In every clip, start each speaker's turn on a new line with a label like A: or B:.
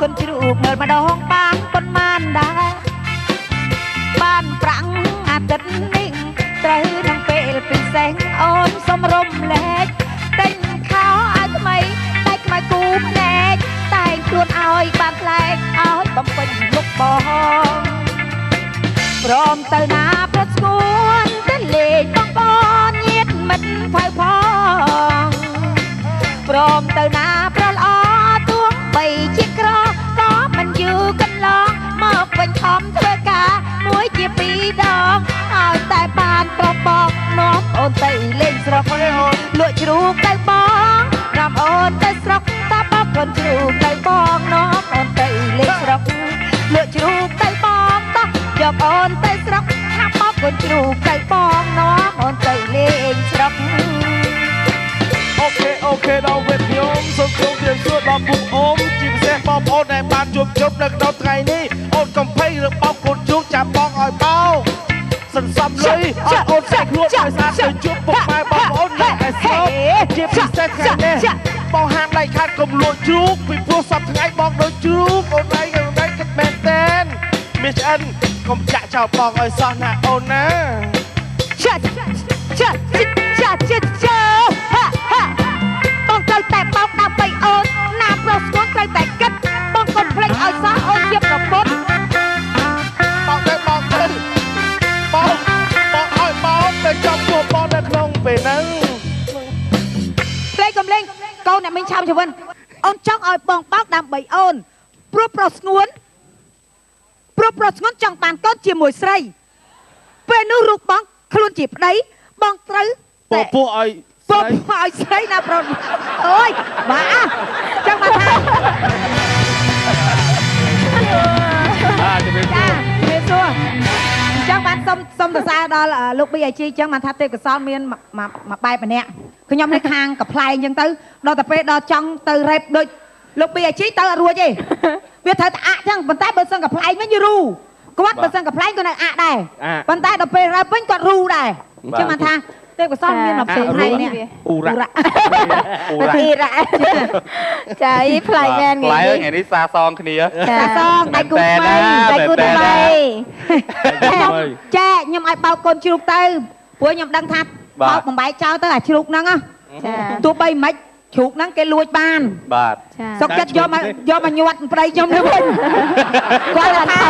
A: កូនជ្រូកមើលម្ដងបានប៉ុន្មានដែរបានប្រាំងអាទិត្យនេះត្រូវនឹងពេលពិសេសអូនសុំរំលែកទិញខោអាវថ្មីតែខ្មៅគូភ្នែកតែងខ្លួនឲ្យបានប្លែកឲ្យបំពេញមុខបងព្រមទៅណាប្រត់ស្គួនទៅលេងបងបងញាតមិត្តផៅផងព្រមទៅណាប្រល្អទួងបីជាក្រក៏មិនយូរកន្លងមកវិញខំធ្វើការមួយជាពីរដងឲ្យតែបានប្របងនាំអូនទៅលេងស្រុកលក់ជ្រូកទៅបងនាំអូនទៅស្រុកតបកូនជ្រូកទៅបងនាំអូនទៅលេងស្រុកលក់ជ្រូកទៅបងតោះយកអូនទៅស្រុកថាបកូនជ្រូកទៅបងនាំអូនទៅលេងស្រុក
B: អូខេអូខេដល់វេទខ្ញុំសូមជម្រាបសួរដល់ពុកអូនជាពិសេសបងប្អូនដែលបានជួបជុំនៅក្នុងថ្ងៃនេះអូនកំភៃឬបោកកូនជ្រូកចាំបងឲ្យបោកសន្សំលុយអត់អូនស្អែកខ្លួនដោយសារទៅជួបពុកម៉ែបងប្អូននៅឯស្រុកជាពិសេសថ្ងៃនេះបងហាមដៃខាត់កុំលក់ជ្រូកពីព្រោះសប្តាហ៍ថ្ងៃបងដូចជ្រូកអូនឯងអូនឯងគិតមែនតែនមានឆ្អិនកុំចាក់ចោលបងឲ្យសោះណាអូនណា
A: ចាចាចាចាចាហាហាបងត្រូវតែបោកដើម្បីអូនណាប្រុសស្គន់ត្រូវតែគិតបងកុំភ្លេចឲ្យសោះអូនជាប្រពន្ធ
B: បោកទៅបោកទៅបោកបោកឲ្យបោកទៅចំពោះបងនៅក្នុងពេលហ្នឹង
A: ភ្លេចកំលេងកូនអ្នកមីងឆាំជីវិនអូនចង់ឲ្យបងបោកដើម្បីអូនព្រោះប្រុសស្ងួនព្រោះប្រុសស្ងួនចង់បានកូនជាមួយស្រីពេលនោះរូបបងខ្លួនជាប្តីបងត្រូវ
B: ពពោះឲ្យ
A: ពពោះឲ្យស្រីណាប្រុសអូយបាទចង់មកថា
C: បាទជំរាបសួរ
A: ជំរាបសួរអញ្ចឹងបានសុំសុំសរសើរដល់លោក BIG អញ្ចឹងបានថាទេពកោសលមានមួយបែបម្នាក់ខ្ញុំនៅខាងកំ pl ែងអញ្ចឹងទៅដល់តែពេលដល់ចង់ទៅរ៉េបដូចលោក BIG ទៅអត់រួចទេវាត្រូវតែអាក់អញ្ចឹងប៉ុន្តែបើសិនកំ pl ែងវិញរូគាត់បើសិនកំ pl ែងក៏នៅអាក់ដែរប៉ុន្តែដល់ពេលរ៉េបវិញគាត់រូដែរអញ្ចឹងបានថាទេពកោសលមានមកផ្សេងផ្នែកនេះ
B: អ៊ូរ៉ា
C: អ៊ូរ៉ា
D: អ៊ីរ៉ាចាអីប្លែកមែន
C: ថ្ងៃនេះថ្ងៃនេះសាសងគ្នា
A: សាសងដៃគូថ្មី
D: ដៃគូថ្មី
A: ចែខ្ញុំឲ្យបោកកូនជ្រូកទៅព្រោះខ្ញុំដឹងថាបោកបំបែកចោលទៅអាជ្រូកហ្នឹងទោះបីមិនជ្រូកហ្នឹងគេលួចបាន
C: បាទ
A: សុកចិត្តយកមកយកមកញាត់ប្តីខ្ញុំនេះវិញគាត់ថា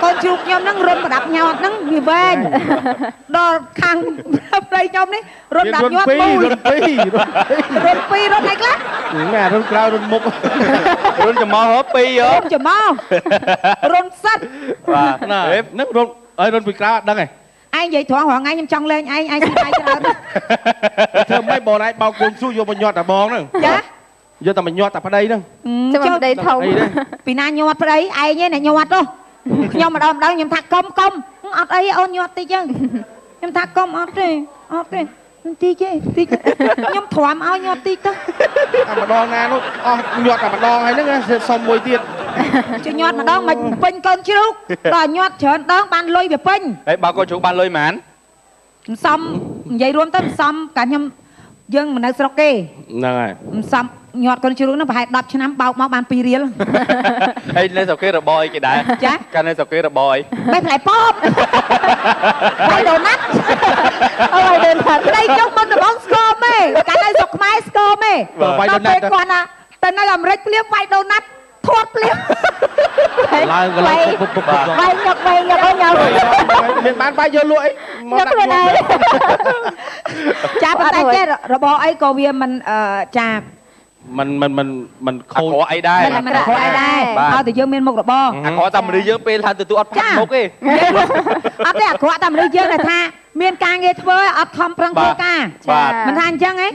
A: កូនជ្រូកខ្ញុំហ្នឹងរុនប្រដាប់ញាត់ហ្នឹងវាវែងដល់ខាងប្តីខ្ញុំនេះរុនប្រដាប់ញាត់មួយ
B: រុនពីរ
A: រុនពីររុនអីខ្លះ
B: ណែរុនក្រោយរុនមុខ
C: រុនច្មោះពីរ
A: រុនច្មោះរុនសិត
C: បាទ
B: ហ្នឹងរុនអើរុនពីក្រោយអត់ដឹងទេ
A: ឯងនិយាយត្រង់រាល់ថ្ងៃខ្ញុំចង់លេងឯងឯងស៊ីបាយច្រើន
B: ធ្វើម៉េចបងឯងបោកកូនជ្រូកយកមកញាត់តែបងហ្នឹង
A: ចា
B: យកតែមកញាត់តែប្តីហ្នឹង
D: ចាំប្តីធំ
A: ពីណាញាត់ប្តីឯងឯអ្នកញាត់នោះខ្ញុំម្ដងម្ដងខ្ញុំថាកុំកុំអត់អីអូនញាត់តិចចឹងខ្ញុំថាកុំអត់ទេអត់ទេតិចទេតិចខ្ញុំទ្រាំឲ្យញាត់តិចទៅ
B: តែម្ដងណានោះអស់ញាត់តែម្ដងហើយហ្នឹងសុំមួយទៀត
A: ជួយញាត់ម្ដងមិនពេញកូនជ្រូកដល់ញាត់ច្រើនដងបានលុយវាពេញ
C: ហើយបើកូនជ្រូកបានលុយប៉ុន្
A: មានសំនិយាយរួមទៅសំកាលខ្ញុំយើងមិននៅស្រុកគេ
B: ហ្នឹងហើយ
A: សំញាត់កូនជ្រូកហ្នឹងប្រហែល10ឆ្នាំបោកមកបាន2រៀល
C: ហើយនៅស្រុកគេរបរអីគេដែរ
A: ចា
C: កាលនៅស្រុកគេរបរអី
A: បេះផ្លែប៉ោបបាយដូណាត់
D: អូយដូណាត់
A: ប្តីខ្ញុំមុនដំបងស្គមទេកាលនៅស្រុកខ្មែរស្គមទេ
B: បាយដូណាត់
A: ពេលគាត់ណាទៅនៅអាមេរិកភ្លាមបាយដូណាត់ធាត់ភ្លាម
B: ឡើងក៏ឡើងពុបពុប
D: បាយញឹកបាយញឹកអូញ៉ាំ
B: មានបានបាយយកលក់អី
D: មកដាក់ខ្លួនឯង
A: ចាប៉ុន្តែចេះរបរអីក៏វាមិនចា
B: មិនមិនមិនមិនខូច
C: អាក្រក់អីដែរ
A: មិនអាក្រក់អីដែរឲ្យតែយើងមានមុខរបរ
C: អាក្រក់តែមនុស្សយើងពេលថាទទួលអត់ផាត់មុខទេ
A: អត់ទេអាក្រក់តែមនុស្សយើងដែលថាមានការងារធ្វើអត់ខំប្រឹងធ្វើការមិនថាអញ្ចឹងហ៎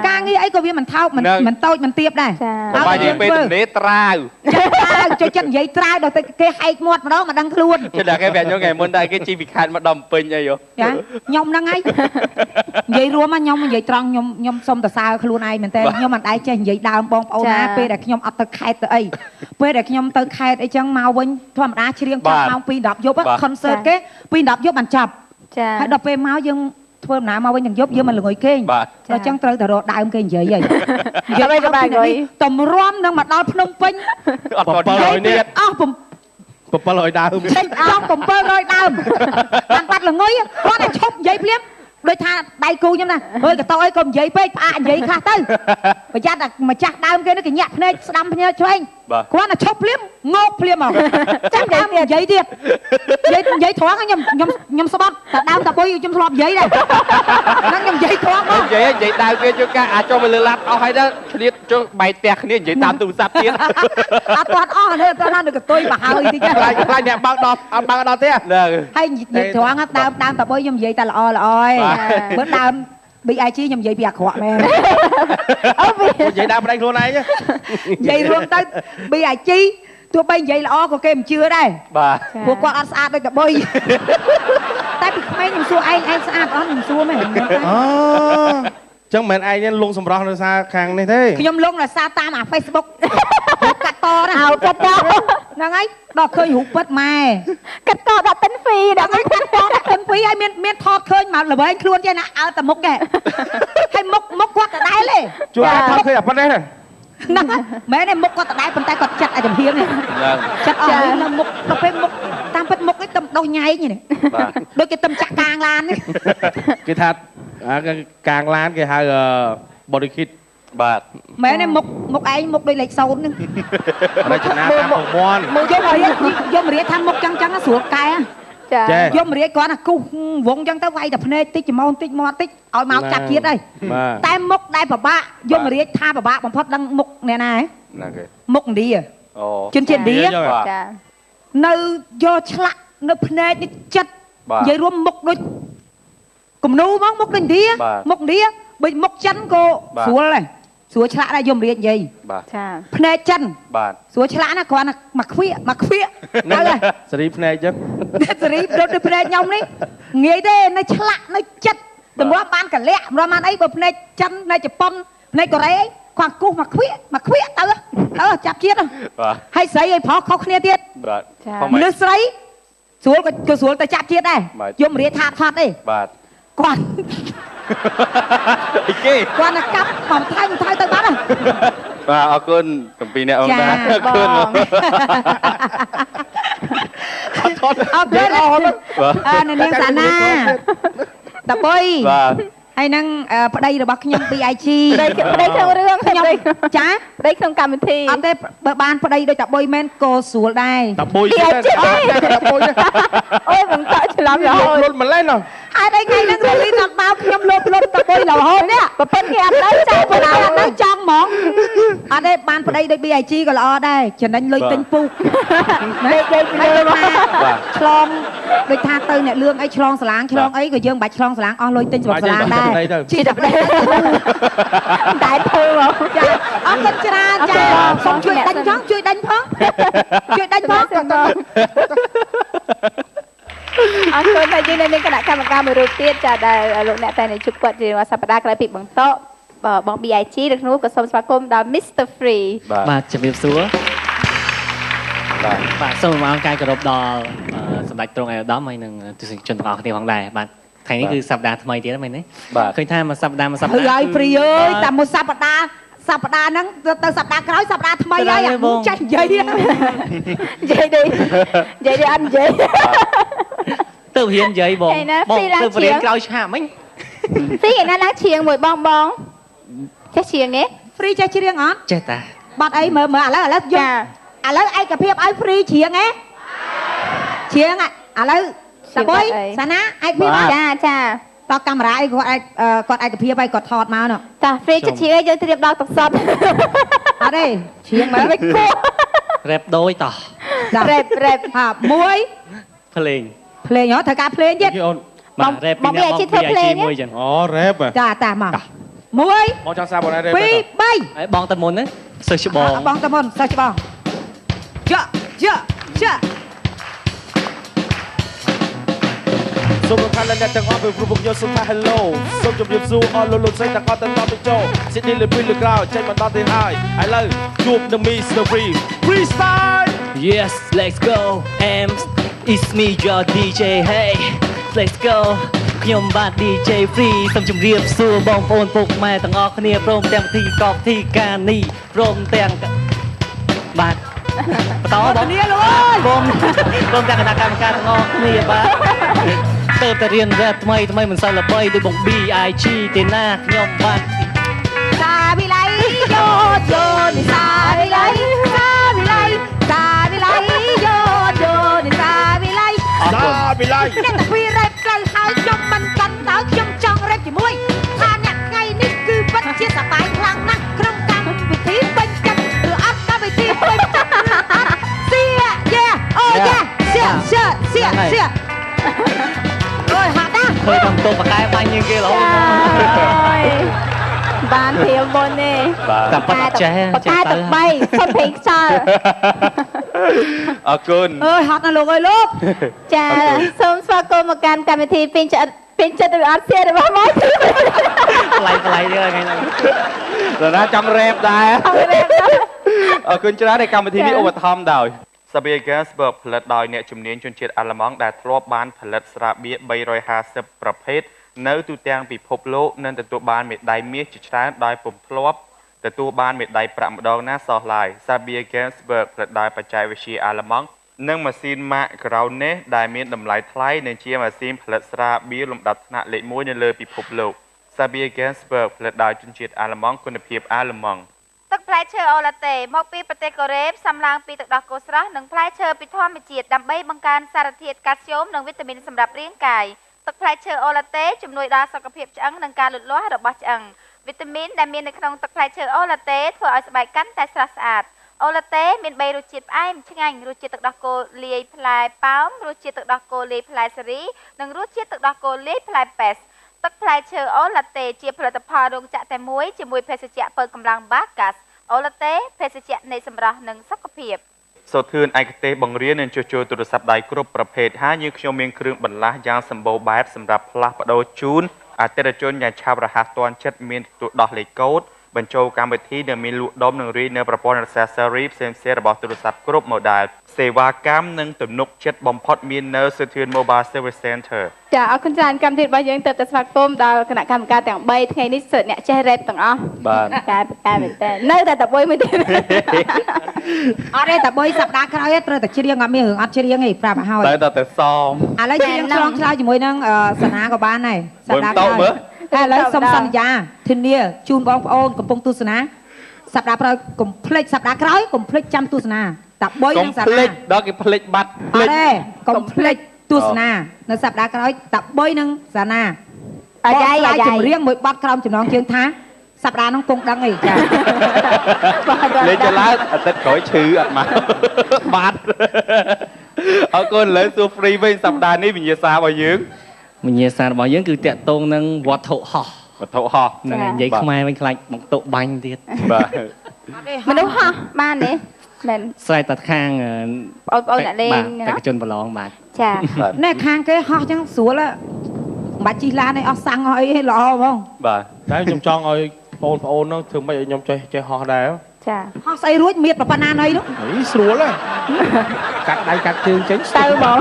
A: ការងារអីក៏វាមិនថោកមិនតូចមិនទាបដែរ
C: បើយើងពេលទំនេរត្រាវ
A: ត្រាវចូលចិត្តនិយាយត្រាវដល់ទៅគេហែកមាត់ម្ដងមិនដឹងខ្លួន
C: ចិត្តដល់គេប្រាប់ខ្ញុំថ្ងៃមុនដែរគេជិះពីខេត្តមកដល់ពេញអីហ៎
A: ចាខ្ញុំហ្នឹងហើយនិយាយរួមខ្ញុំនិយាយត្រង់ខ្ញុំខ្ញុំសុំតសើខ្លួនឯងមែនតើខ្ញុំមិនដែរចេះនិយាយដើមបងប្អូនណាពេលដែលខ្ញុំអត់ទៅខេត្តទៅអីពេលដែលខ្ញុំទៅខេត្តអីចឹងមកវិញធម្មតាច្រៀងចប់ម៉ោង2:10យប់ concert គេ2:10យប់បានចប់ហើយដល់ពេលមកយើង ធ្វើដំណើរមកវិញទាំងយប់យើងមិនល្ងុយគេងដល់ចឹងត្រូវតែរកដើមគេនិយាយហើយនិយាយក៏បានតម្រាំនឹងមកដល់ភ្នំពេញ
C: អត់700នេះ
A: អស់
B: 700ដើម
A: ចេញអស់700ដើមបានបាត់ល្ងុយគាត់តែឈប់និយាយភ្លាមដូចថាដៃគូខ្ញុំណាអើយកតោអីកុំនិយាយពេកផ្អាកនិយាយខ្លះទៅប្រយ័ត្នតែម្ចាស់ដើមគេនេះគេញាក់ភ្នែកស្ដាំភ្នែកឆ្វេងគាត់តែឈប់ភ្លាមងោកភ្លាមមកចាំដើមនិយាយទៀតនិយាយត្រង់ខ្ញុំខ្ញុំខ្ញុំស្បត់តែដើមតាបុយខ្ញុំធ្លាប់និយាយដែរហ្នឹងខ្ញុំនិយាយត្រង់មក
C: និយាយនិយាយដើមគេជួនកាលអាចចុះទៅលើឡាប់អស់ហើយដល់ឆ្លៀតចុះបែកផ្ទះគ្នានិយាយតាមទូរស័ព្ទទៀត
A: អត់ទាត់អស់ទេតោះណានៅកតុយមកហើយតិច
B: ខ្លាចខ្លាចអ្នកបើកដល់អត់បើកដល់ទេ
C: ហ្នឹង
A: ហើយនិយាយត្រង់ដើមដើមតាបុយខ្ញុំនិយាយតែល្អល្អឯងមើលដើម BIG ខ្ញុំនិយាយពីអាក្រក់មែន
D: អូពី
B: និយាយដើមប្តីខ្លួនឯង
A: និយាយរួមទៅ BIG ទោះបីនិយាយល្អក៏គេមិនជឿដែរ
C: បាទ
A: ព្រោះគាត់អត់ស្អាតដូចតាបុយតែពីក្មេងខ្ញុំសួរឯងឯងស្អាតអត់ខ្ញុំសួរមែន
B: អូចឹងមិនមែនឯងលងសម្រស់ដោយសារខាងនេះទេ
A: ខ្ញុំលងដោយសារតាមអា Facebook កាត់តណា
D: អោកាត់ត
A: ហ្នឹងហើយដល់ឃើញរូបពិតម៉ែ
D: កាត់តដាក់តិនហ្វី
A: ដល់កាត់តដាក់តិនហ្វីហើយមានមានថតឃើញមកល្វែងខ្លួនចេះណាអើតែមុខទេហើយមុខមុខគាត់ដដែលទេ
B: ជួយថតឃើញអាប៉ុណ្ណេះ
A: ហ្នឹងមែនទេមុខគាត់ដដែលប៉ុន្តែគាត់ចិត្តអាចំហៀងនេះចិត្តអស់នៅមុខដល់ពេលមុខតាមពិតមុខនេះទំដោះញ៉ែងនេះដូចគេទំចាក់កាងឡាននេះ
B: គេថាកាងឡានគេហៅ body kit
C: បាទ
A: មែនទេមុខមុខឯងមុខដូចលេខ0ហ្នឹង
B: រចនាតាមប្រព័ន្ធ
A: មកយកមករៀនយកមករៀនថាមុខចឹងចឹងស្រួលកែ
D: ចា
A: យកមករៀនគាត់ណាគូសវងចឹងទៅវាយតែភ្នែកតិចច្មោតិចមាត់តិចឲ្យមកចាប់ជាតិហើយតែមុខដែលពិបាកយកមករៀនថាពិបាកបំផុតដឹងមុខអ្នកណាហ៎
C: ណាគេ
A: មុខឥណ្ឌា
C: អូ
A: ជនជាតិឥណ្ឌា
D: ចា
A: នៅយកឆ្លាក់នៅភ្នែកនេះចិត្តនិយាយរួមមុខដូចគំនូហ្មងមុខដូចឥណ្ឌាមុខឥណ្ឌាបើមុខចិនក៏ស្រួលដែរស្រួលឆ្លាក់ដែរយមរាជនិយាយ
D: ចា
A: ភ្នែកចិន
C: បាទ
A: ស្រួលឆ្លាក់ណាគ្រាន់តែមកខ្វៀកមកខ្វៀកទៅហើយ
B: សេរីភ្នែកចឹង
A: សេរីដូចភ្នែកខ្ញុំនេះងាយទេនៅឆ្លាក់នៅចិត្តតម្រាំបានកលៈតម្រាំបានអីបើភ្នែកចិនភ្នែកជប៉ុនភ្នែកកូរ៉េអីគាត់គូសមកខ្វៀកមកខ្វៀកទៅទៅចាប់ជាតិហើយស្រីឲ្យប្រុសខុសគ្នាទៀត
C: បាទ
A: មនុស្សស្រីស្រួលក៏ស្រួលទៅចាប់ជាតិដែរយមរាជថាថត់ទេ
C: បាទ
A: គាត់
C: អីគេ
A: គាត់ណាកាប់បំថៃបំថៃទៅបាត់
C: បាទអរគុណទាំងពីរអ្នកអង្គដែរអរគុណ
B: អត់ថត់
A: អរគុណអើនាងសាណាតាបុយ
C: បាទ
A: ហើយនឹងប្តីរបស់ខ្ញុំ BIG
D: ប្តីប្តីក្នុងរឿង
A: ខ្ញុំចា
D: ប្តីក្នុងកម្មវិធី
A: អត់ទេបើបានប្តីដូចតាបុយមែនក៏ស្រួលដែរ
B: តាបុយតាបុយ
D: អូយបង្កក់ច្រឡំរហូត
B: លុតម្លេះណោះ
A: ហេតុអីថ្ងៃហ្នឹងរលីនអត់បោកខ្ញុំលោបលុតតាបុយរហូតនេះ
D: ប្រពន្ធគេអត់ទៅចាំ
A: ប្រពន្ធអត់ទៅចង់ហ្មងអត់ទេបានប្តីដូច BIG ក៏ល្អដែរចំណេញលុយទិញពូក
D: លេខលេខលើ
A: មកឆ្លងដូចថាទៅអ្នកលឿងអីឆ្លងសាឡាងឆ្លងអីក៏យើងមិនបាច់ឆ្លងសាឡាងអស់លុយទិញសម្រាប់សាឡាងដែរ
D: ជីតែប្តីតែធ្វើមក
A: ចាអរគុណច្រើនចាសូមជួយដេញផងជួយដេញផងជួយដេញផង
D: អរគុណហើយយើងនៅមានគណៈកម្មការមួយរូបទៀតចាដែលលោកអ្នកតែនៅជួបគាត់ជាសប្តាហ៍ក្រោយពីបន្តបង BIG នៅក្នុងក៏សូមស្វាគមន៍ដល់ Mr Free
E: បាទជំរាបសួរ បាទបាទសូមអរកាយគោរពដល់សម្ដេចទ្រង់ឯកឧត្តមហើយនិងទស្សនិកជនទាំងអស់គ្នាផងដែរបាទថ្ងៃនេះគឺសប្តាហ៍ថ្មីទៀតមែនទេឃើញថាមួយសប្តាហ៍មួយសប្តាហ៍
A: ហើយព្រីអើយតែមួយសប្តាហ៍សប្តាហ៍ហ្នឹងទៅសប្តាហ៍ក្រោយសប្តាហ៍ថ្មីហើយចេះនិយាយ
D: និយាយទេនិយាយទេអត់និយាយ
E: ទៅរៀននិយាយបងបងទៅរៀនក្រោយឆាកមិញ
D: ហ្វីឯណាឡើងច្រៀងមួយបងបងចេះច្រៀងទេ
A: ហ្វ្រីចេះច្រៀងអត់
E: ចេះតា
A: បាត់អីមើលមើលឥឡូវឥឡូវយកឥឡូវឯកភាពឲ្យហ្វ្រីច្រៀងហ៎ច្រៀងឥឡូវតាបុយសាណាឯកភាព
D: ចាចា
A: តោះកាមេរ៉ាអីគាត់គាត់ឯកភាពឲ្យគាត់ថតមកនោះ
D: តាហ្វ្រីច្រៀងយើងត្រៀមដល់ទឹកសុទ្ធ
A: អត់ទេច្រៀងមើល
D: មិនគួរ
E: រ៉េបដូចតោះ
D: រ៉េបរ៉េប
A: ហាមួយ
E: ភ្លេង
A: ភ្លេងហ៎ត្រូវការភ្លេងទៀត
E: បាទរ៉េបពីអ្នកបង BIG មួយចឹង
B: អូរ៉េប
A: ចាតាមកមួយ
B: បងចង់សាបងរ៉េប
A: 2 3
E: ហើយបងទៅមុនណាសិស្សច្បង
A: បងទៅមុនសិស្សច្បងចាចាចា
B: សូមរំខានដល់អ្នកទាំងអស់ពីព្រោះពួកខ្ញុំសូមថា Hello សូមជម្រាបសួរអស់លោកលោកស្រីទាំងអស់ទាំងទៅចូលស៊ីដនីលើពីលើក្រោយចេញបន្តទៀតហើយឥឡូវជួបនឹង Mr Free Freestyle
E: Yes let's go M it's me your DJ hey let's go ខ្ញុំបាទ DJ Free សូមជម្រាបសួរបងប្អូនពុកម៉ែទាំងអស់គ្នាព្រមទាំងពិធីកបធីការនេះព្រមទាំងបាទបន្តបង
A: គ្នាលោកអើយ
E: ព្រមទាំងគណៈកម្មការទាំងអស់គ្នាបាទទៅតែរៀនរ៉េបថ្មីថ្មីមិនសូវល្បីដូចបង BIG ទេណាខ្ញុំបាទ
A: សាវិល័យយោយោនិសាវិល័យសាវិល័យសាវិល័យយោយោនិសាវិល័យ
B: សាវិល័យ
A: អ្នកតាពីរ៉េបត្រូវហើយខ្ញុំមិនកាន់តើខ្ញុំចង់រ៉េបជាមួយថាអ្នកថ្ងៃនេះគឺពិតជាសប្បាយខ្លាំងណាស់ក្នុងកម្មវិធីពេញចិត្តឬអត់កម្មវិធីពេញចិត្តឬអត់សៀយ៉ាអូយ៉ាសៀសៀសៀសៀអូយហាក់ណាស់
E: ឃើញតាមតោបកែបាញ់ជាងគេរហូត
D: បានព្រាមមុនទេ
E: តែប៉ាត់ចេះ
D: បកែទឹកបីសុំព្រេងខ្យល់
C: អរគុណ
A: អើយហត់ណាស់លោកអើយលោក
D: ចាសូមស្វាគមន៍មកកាន់កម្មវិធីពេញចិត្តពេញចិត្តឬអត់សៀរបស់មក
E: ប្លែកប្លែកទៀតថ្ងៃហ្នឹង
C: រណាចង់រ៉េបដែរអរគុណច្រើនในកម្មវិធីនេះឧបត្ថម្ភដោយ Sabia Gasberg ផលិតដោយអ្នកជំនាញជនជាតិអាល្លឺម៉ង់ដែលធ្លាប់បានផលិតស្រាបៀរ350ប្រភេទនៅទូទាំងពិភពលោកនិងទទួលបានមេដាយមាសជាច្រើនដោយពុំធ្លាប់ទទួលបានមេដាយប្រាក់ម្ដងណាសោះឡើយ Sabia Gasberg ផលិតដោយបច្ចេកវិទ្យាអាល្លឺម៉ង់និងម៉ាស៊ីនម៉ាក Krauner ដែលមានតម្លៃថ្លៃនិងជាម៉ាស៊ីនផលិតស្រាបៀរលំដាប់ថ្នាក់លេខ1នៅលើពិភពលោក Sabia Gasberg ផលិតដោយជនជាតិអាល្លឺម៉ង់គុណភាពអាល្លឺម៉ង់
D: ទឹកផ្លែឈើអូឡាតេមកពីប្រទេសកូរ៉េផ្សំឡើងពីទឹកដោះគោស្រស់និងផ្លែឈើពីធម្មជាតិដើម្បីបង្កើនសារធាតុកាល់ស្យូមនិងវីតាមីនសម្រាប់រាងកាយទឹកផ្លែឈើអូឡាតេជំនួយដល់សុខភាពឆ្អឹងនិងការលូតលាស់របស់ឆ្អឹងវីតាមីនដែលមាននៅក្នុងទឹកផ្លែឈើអូឡាតេធ្វើឲ្យស្បែកកាន់តែស្រស់ស្អាតអូឡាតេមាន3រសជាតិផ្អែមឆ្ងាញ់រសជាតិទឹកដោះគោលាយផ្លែប៉ោមរសជាតិទឹកដោះគោលាយផ្លែសារីនិងរសជាតិទឹកដោះគោលាយផ្លែប៉េសទឹកផ្លែឈើអូឡាតេជាផលិតផលរោងចក្រតែមួយជាមួយភេសជ្ជៈពើកម្លាំងបាកាសអូឡាតេភេសជ្ជៈនៃសម្រស់និងសុខភាព
C: សូធឿនឯកទេសបង្រៀននិងជួសជុលទូរស័ព្ទដៃគ្រប់ប្រភេទហើយយើងខ្ញុំមានគ្រឿងបន្លាស់យ៉ាងសម្បូរបែបសម្រាប់ផ្លាស់ប្ដូរជូនអតិថិជនយ៉ាងឆាប់រហ័សទាន់ចិត្តមានទទួលដោះលេខកូដបញ្ចូលកម្មវិធីដែលមានលក់ដុំនិងរាយនៅប្រព័ន្ធ accessory ផ្សេងៗរបស់ទូរស័ព្ទគ្រប់ model សេវាកម្មនិងទំនុកចិត្តបំផុតមាននៅសូធឿន Mobile Service Center
D: ចាអរគុណច្រើនកម្មវិធីរបស់យើងទៅតែស្វាគមន៍ដល់គណៈកម្មការទាំង3ថ្ងៃនេះសិតអ្នកចេះរ៉េបទាំងអស់
C: បាទ
D: កែកែមែនតើនៅតែតបុយមួយទៀត
A: អត់ទេតបុយសប្តាហ៍ក្រោយត្រូវតែច្រៀងអត់មានរឿងអត់ច្រៀងទេប្រាប់ឲ្យហើយ
C: តែតែសម
A: ឥឡូវច្រៀងឆ្លងឆ្លើយជាមួយនឹងសនាក៏បានដែរសប្តាហ៍ក្រោយតែឥឡូវសូមសន្យាធានាជូនបងប្អូនកំពុងទស្សនាសប្តាហ៍ក្រោយកុំភ្លេចសប្តាហ៍ក្រោយកុំភ្លេចចាំទស្សនាតបុយនិងសនា
C: កុំភ្លេចដល់គេភ្លេចបាត់
A: ភ្លេចអត់ទេកុំភ្លេចទស្សនានៅសប្តាហ៍ក្រោយតបុយនិងសាណា
D: អាយ៉ៃអាយ៉ៃ
A: ចម្រៀងមួយបទក្រោមចំណងជើងថាសប្តាហ៍នោះគង់ដឹងអីចា
C: លេចឡើងអាទិត្យក្រោយឈឺអត់មកបាត់អរគុណលើសួរ free វិញសប្តាហ៍នេះវិញ្ញាសារបស់យើង
E: វិញ្ញាសារបស់យើងគឺតាក់ទងនឹងវត្ថុហោះ
C: វត្ថុហោះ
E: ហ្នឹងនិយាយខ្មែរវិញខ្លាចបង្តុបាញ់ទៀត
C: បាទ
D: មនុស្សហោះបានទេមែន
E: ស្រែកតែខាង
D: បងប្អូនអ្នកលេង
E: បេក្ខជនប្រឡងបាទ
D: ចា
A: ណែខាងគេហោះចឹងស្រួលមិនបាច់ជិះឡានអីអស់សាំងអស់អីល្អហ្មង
C: បាទ
B: តែខ្ញុំចង់ឲ្យបងប្អូនហ្នឹងធ្វើម៉េចឲ្យខ្ញុំចេះហោះដែរ
D: ចា
A: ហោះស្អីរួចមៀតប៉ុណ្ណាណីនោះ
B: អីស្រួលហ៎កាត់ដៃកាត់ជើងចេញ
D: ទៅហ្មង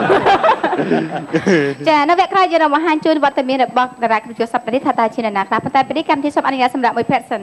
D: ចានៅវគ្គក្រោយយើងនឹងបង្ហាញជូនវត្តមានរបស់តារាគ្រប់សប្តាហ៍នេះថាតើជានរណាខ្លះប៉ុន្តែពេលនេះកម្មវិធីសូមអនុញ្ញាតសម្រាប់មួយភេទសិន